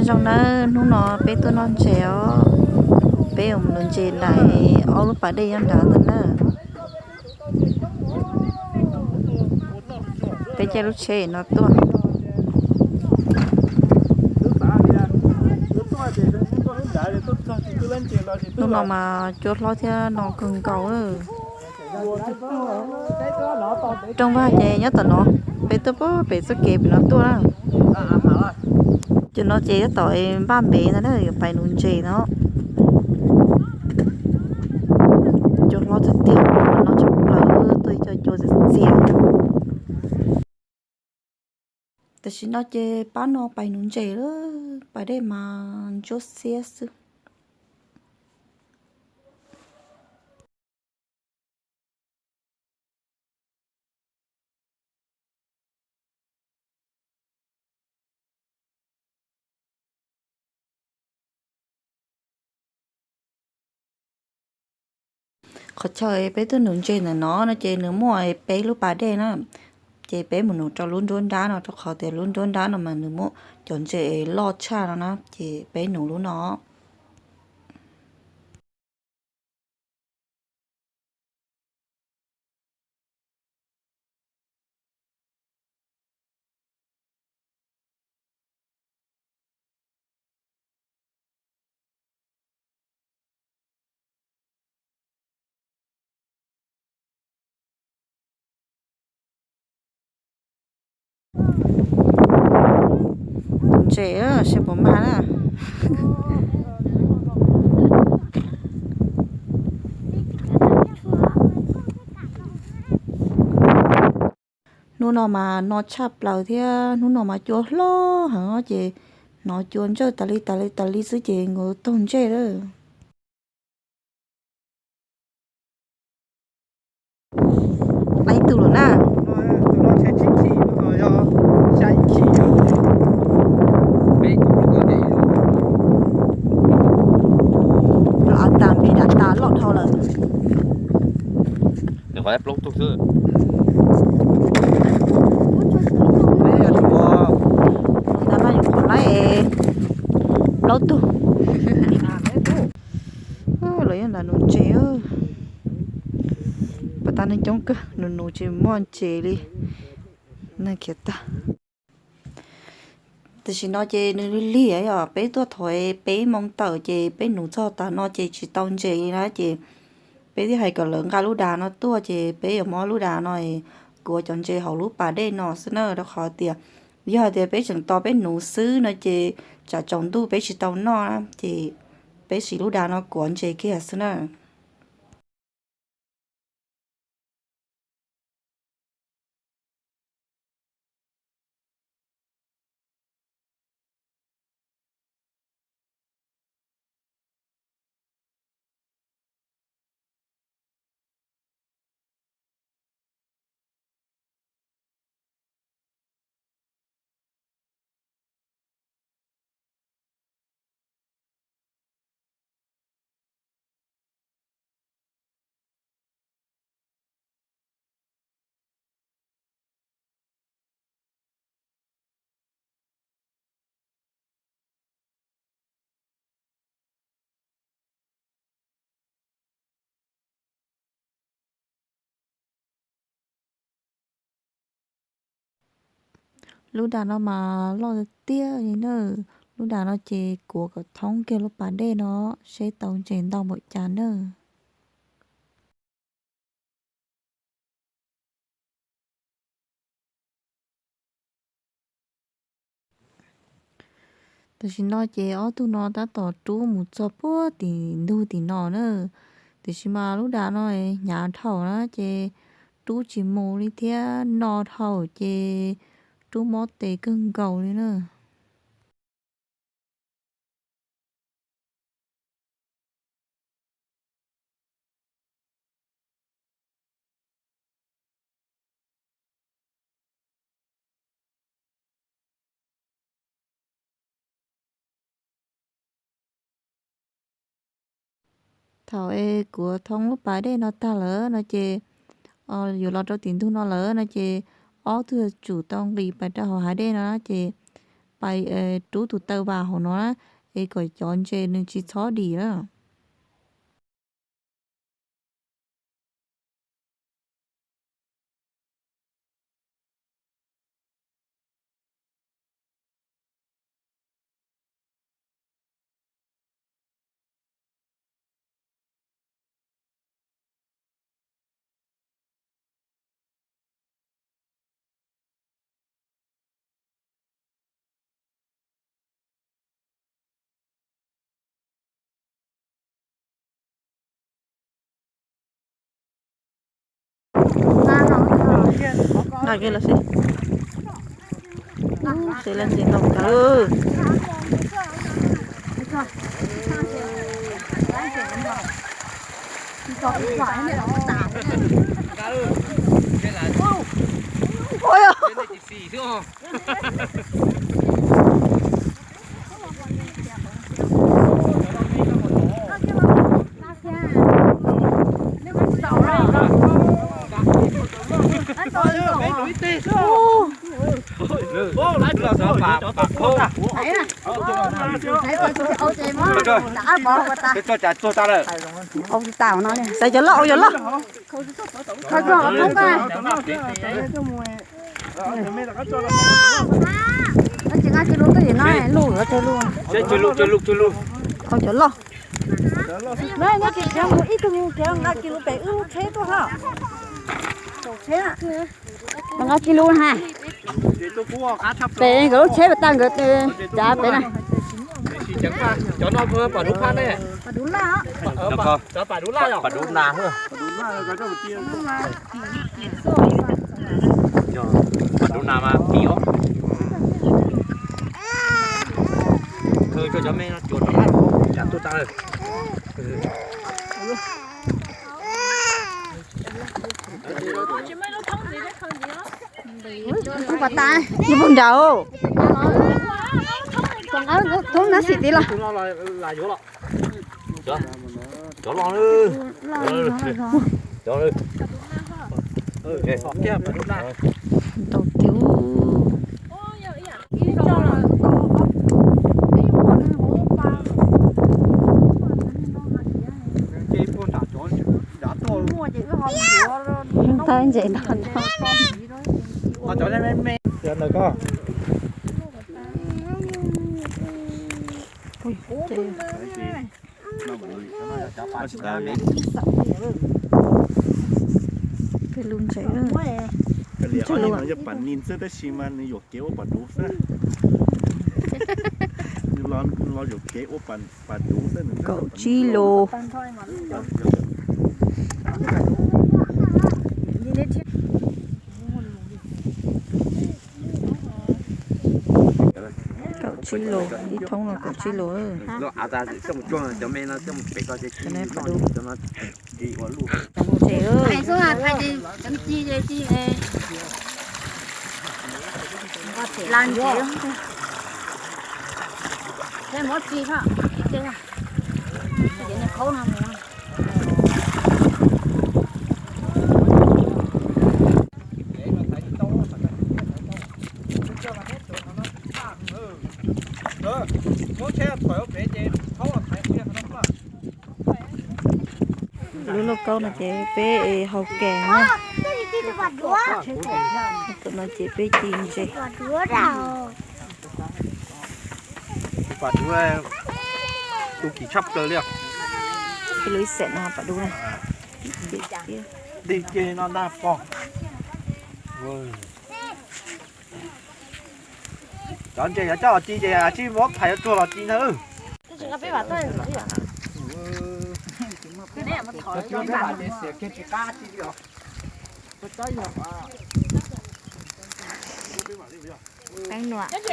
Zoo nawb, hnub no peb tuaj noj ntses os. Peb yuav mus nuv ntses nraim ob lub pas dej nyob nrad ntag na. Peb caij lub tsheb no tuaj. Hnub no mas cua hlob thiab no kawg nkaus lawm. Rooj vag ces nyob tom no, peb tuaj pem txoj kev pem no tuaj na. Cov no ces tab tom npaj npe ntag na, yuav pais nuv ntses no. Cua hlob tiag tiag, no tshaj plaws, tuaj ib co cua txias txias. Tam sim no ces pab no pais nuv ntses lawm, pas dej mas ntsuab xiab xwb. Qhov chaw peb tuaj nuv ntses ntawm no no ces nws muaj peb lub pas dej na. Ces peb mus nuv rau lub nruab nrab no rau qhov tias lub nruab nrab no mas nws muaj cov ntses loj tshaj no na, ces peb nuv lub no. Tus ntses seb puas mag na. Hnub no mas no tshaj plaws thiab hnub no mas cua hlob heev ces hnov cua ntsawj tas li tas li tas li xwb ces nkawd taug ntsej lawm. Ib tug lawm na. Los tas npe dav tas loj dhau lawm. Ntawm no yuav qhuav laib plaub tug. Los yog nram nuv ntses, pas tas neeg coob kawg, nuv nuv tsis muaj ntses li, neeg khiav tag. Tam sim no ces nws lig lig yom, peb tuaj thaum peb moo tawm ces peb nuv txog tas no ces tsis tau ntses li na ces peb thiaj hais kom lawv nqa lub dav no tuaj ces peb yuav muab lub dav no kuav cov ntses hauv lub pas dej no xwb na, rau qhov tias yog tias peb tseem tos peb nuv xwb no ces tsam tsaus ntuj peb tsis tau noj na ces peb siv lub dav no kuav ntses kiag xwb na. Lub dav no mas loj tiag tiag li na. Lub dav no ces kuav kom thoob kiag lub pas dej no seb tau ntses ntau npaum cas na. Tam sim no ces ob tug no tab tom rub mus txog puag tim ntug tim no na. Tiam sis mas lub dav no hnyav dhau na ces rub tsis mus li thiab no dhau ces rub mob tes kawg nkaus li na. Thaum es kuav thoob lub pas dej no tag lawm no ces yuav los rau tim ntug no lawm no ces ob tug yuav tsum tau nqis pais rau hauv hav dej no na ces pais rub tus taw vas hauv no na, es kom cov ntses nws tsis txhob dim na. Nqa kiag los xwb. Ub, xwb leej ntsis ntau tag. Ua, Xaiv cov loj, ua cov loj. Ua cov loj. Nqa kiag lub pem wb lub tsheb tuaj ha. Nqa kiag lub ha. Pem nkawd lub tsheb pem tag nkawd cav pem na. Cov no pom dub phab ne. Cov pom dub laj, pom dub nas. Pom dub nas mas pim os. Khaws cov me no cuam rov qab, cas tuaj tag lawm. Ub, pas tas, yog puag nraud. Thoob nab xim tid los. Cov los, cov, ntau tiag. Tab ntses nrog no. Peb lub ntses, pam nis xwb tab sis mas nws yuam kev ua pam duv xwb. Nws los yuam kev ua pam duv xwb. Kaum tsib lus. Kaum tsib lus, ib thoob no kaum tsib lus. Ntses, lub lauj kaub no ces peb haus kev na. Tus no ces peb ci ntses. Pam duv, tu kim tshaj plaws li. Peb lub ib xeem no pam duv na. Dig ceg no nag pog. Cov ntses yuav coj los ci ces tsij muab phais yuav tsuag los ci ntag.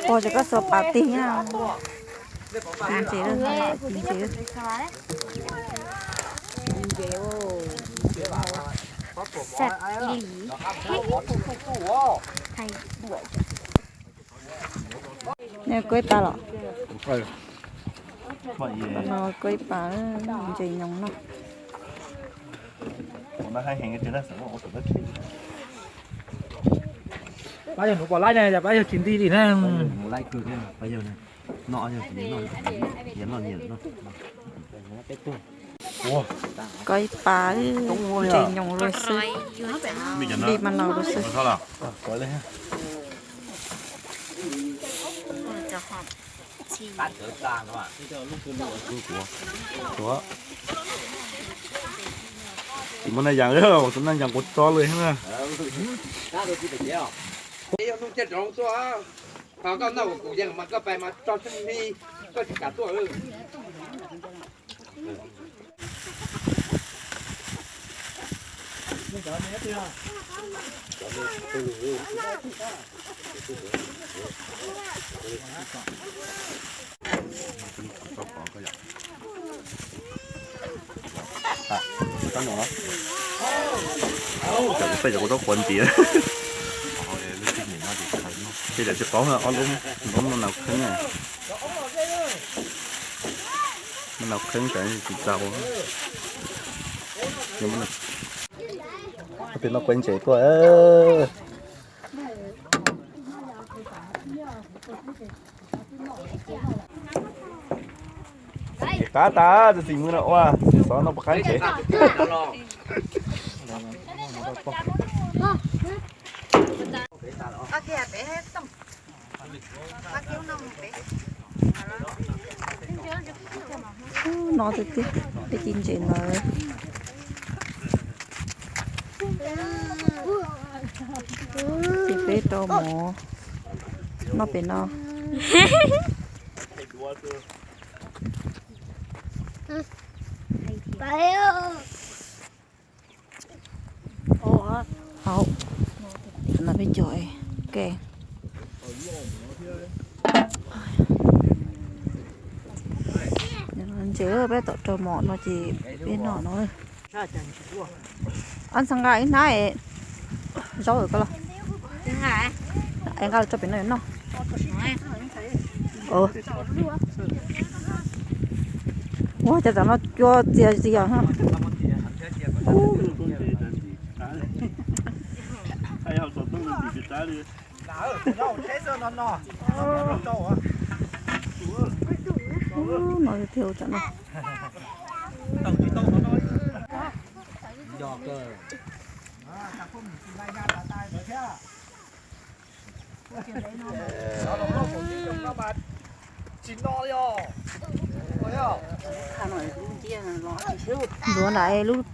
Pog, ces koj xuas pam tig na. Ci ntses, ci ntses. Koj ib pas los? No koj ib pas, ntses nyoos no. Pab yawg nuv pom laib ne, yog pab yawg tsis nti li na. Koj ib pas ntses nyoos lawm xwb, nti mas no lawm xwb. Tim muaj naj yas, tus naj yas nquav tso lawm na. Yog nug caj rov tuaj, ho koj noj kuv yees mas koj pais mas tso tsheej li, koj tsis kam tuaj. Peb cov kuv tau qhuav ntiav. Tej cov tsis qaub, ob lub no nas kheeb, nas kheeb tas tsis txaus. Tej no quav ntses tuaj. Qab tas, tus txiv mus no ua, xov no puas qab ntses. No tiag tiag, peb ci ntses ntawd. Ces peb rau mov noj pem no. Hauv no peb cog ke. Ntses peb tom rau mov no ces peb noj no. Ob ntxhais nqa ib hnab zaub koj los, es nqa los tso pem no noj. Ua cas tam no cua txias txias. No tiag tam no. Ntxuav nram lub.